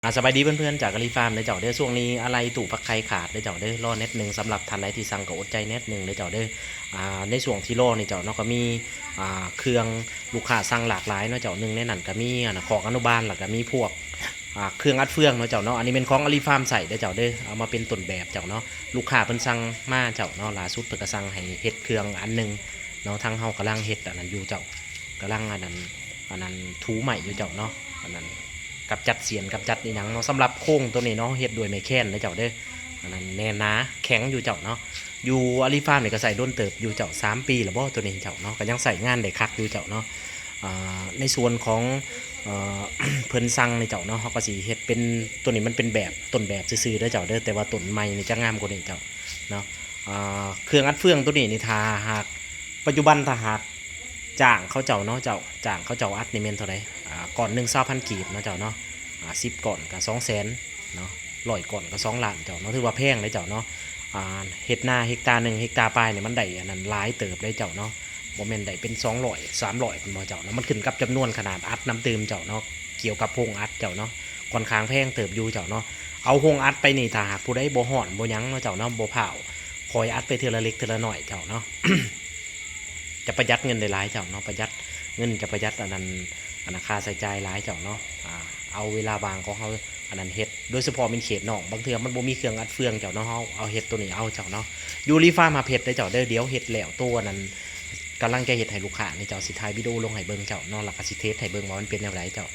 ອ່າ ສະບາຍດີເພື່ອນໆ ຈາກອາລີຟາມເດີເຈົ້າເດີ. ຊ່ວງນີ້ອາໄຫຼ່ຕູ້ຝັກໄຂ່ຂາດເດີເຈົ້າເດີ, ລໍແໜດໜຶ່ງ. ສຳລັບທ່ານໃດທີ່ສັ່ງກໍອົດໃຈແໜດໜຶ່ງເດີເຈົ້າເດີ. ອ່າ ໃນຊ່ວງທີ່ລໍນີ້ເຈົ້າເນາະ ກໍມີ ອ່າ ເຄື່ອງລູກຄ້າສັ່ງຫຼາກຫຼາຍເນາະເຈົ້າ. ໜຶ່ງໃນນັ້ນກໍມີ ອັນນະ ຄອກອະນຸບານ ແລ້ວກໍມີພວກ ອ່າ ເຄື່ອງອັດເຟືອງເນາະເຈົ້າເນາະ. ອັນນີ້ແມ່ນຂອງອາລີຟາມໃຊ້ເດີເຈົ້າເດີ, ເອົາມາເປັນຕົ້ນແບບເຈົ້າເນາະ. ລູກຄ້າເພິ່ນສັ່ງມາເຈົ້າເນາະ, ລ່າສຸດເພິ່ນກໍສັ່ງໃຫ້ເຮັດເຄື່ອງອັນໜຶ່ງເນາະ. ທາງເຮົາກຳລັງເຮັດອັນນັ້ນຢູ່ເຈົ້າ, ກຳລັງອັນນັ້ນ ອັນນັ້ນ ຖູໄມ້ຢູ່ເຈົ້າເນາະ. ອັນນັ້ນ ກຳຈັດສຽນ ກຳຈັດອີ່ຫຍັງເນາະ. ສຳລັບໂຄງໂຕນີ້ເນາະ ເຮັດດ້ວຍໄມ້ແຄນເດີເຈົ້າເດີ. ອັນນັ້ນແໜ້ນໜາແຂງຢູ່ເຈົ້າເນາະ. ຢູ່ອາລີຟາມນີ້ກໍໃຊ້ດົນເຕີບຢູ່ເຈົ້າ, ສາມປີແລ້ວບໍ່ໂຕນີ້ເຈົ້າເນາະ, ກໍຍັງໃຊ້ງານໄດ້ຄັກຢູ່ເຈົ້າເນາະ. ອ່າ ໃນສ່ວນຂອງ ເອີ ເພິ່ນສັ່ງນີ້ເຈົ້າເນາະ, ເຮົາກໍຊິເຮັດເປັນ ໂຕນີ້ມັນເປັນແບບ ຕົ້ນແບບຊື່ໆເດີເຈົ້າເດີ, ແຕ່ວ່າຕົ້ນໃໝ່ນີ້ຈະງາມກວ່ານີ້ເຈົ້າເນາະ. ອ່າ ເຄື່ອງອັດເຟືອງໂຕນີ້ນີ້ ຖ້າຫາກ ປັດຈຸບັນຖ້າຫາກຈ້າງເຂົາເຈົ້າເນາະເຈົ້າ, ຈ້າງເຂົາເຈົ້າອັດນີ້ແມ່ນເທົ່າໃດ? ອ່າ ກ້ອນໜຶ່ງຊາວພັນກີບເນາະເຈົ້າເນາະ. ອ່າ ສິບກ້ອນກໍສອງແສນເນາະ, ຮ້ອຍກ້ອນກໍສອງລ້ານເຈົ້າເນາະ, ຖືວ່າແພງເດ້ເຈົ້າເນາະ. ອ່າ ເຮັດນາເຮັກຕາໜຶ່ງ ເຮັກຕາປາຍນີ້ ມັນໄດ້ອັນນັ້ນຫຼາຍເຕີບເດ້ເຈົ້າເນາະ, ບໍ່ແມ່ນໄດ້ເປັນສອງຮ້ອຍ ສາມຮ້ອຍພຸ້ນບໍ່ເຈົ້າເນາະ. ມັນຂຶ້ນກັບຈຳນວນຂະໜາດອັດນຳຕື່ມເຈົ້າເນາະ, ກ່ຽວກັບໂຮງອັດເຈົ້າເນາະ, ຄ່ອນຂ້າງແພງເຕີບຢູ່ເຈົ້າເນາະ. ເອົາໂຮງອັດໄປນີ້ ຖ້າຫາກຜູ້ໃດບໍ່ຮ້ອນບໍ່ຫຍັງເນາະເຈົ້າເນາະ, ບໍ່ພ້າວ ຄ່ອຍອັດໄປເທື່ອລະເລັກເທື່ອລະນ້ອຍເຈົ້າເນາະ, ຈະປະຢັດເງິນໄດ້ຫຼາຍເຈົ້າເນາະ, ປະຢັດເງິນ ຈະປະຢັດອັນນັ້ນ ອັນນັ້ນ ຄ່າໃຊ້ຈ່າຍຫຼາຍເຈົ້າເນາະ. ອ່າ ເອົາເວລາວ່າງຂອງເຮົາອັນນັ້ນເຮັດ, ໂດຍສະເພາະແມ່ນເຂດນອກ ບາງເທື່ອມັນບໍ່ມີເຄື່ອງອັດເຟືອງເຈົ້າເນາະ, ເຮົາເອົາເຮັດໂຕນີ້ເອົາເຈົ້າເນາະ. ຢູ່ລີຟາມຮັບເຮັດເດີເຈົ້າເດີ, ດຽວເຮັດແລ້ວໂຕອັນນັ້ນ ກຳລັງຈະເຮັດໃຫ້ລູກຄ້ານີ້ເຈົ້າ, ຊິຖ່າຍວິດີໂອລົງໃຫ້ເບິ່ງເຈົ້າເນາະ, ແລ້ວກໍຊິເທສໃຫ້ເບິ່ງວ່າມັນເປັນແນວໃດເຈົ້າ.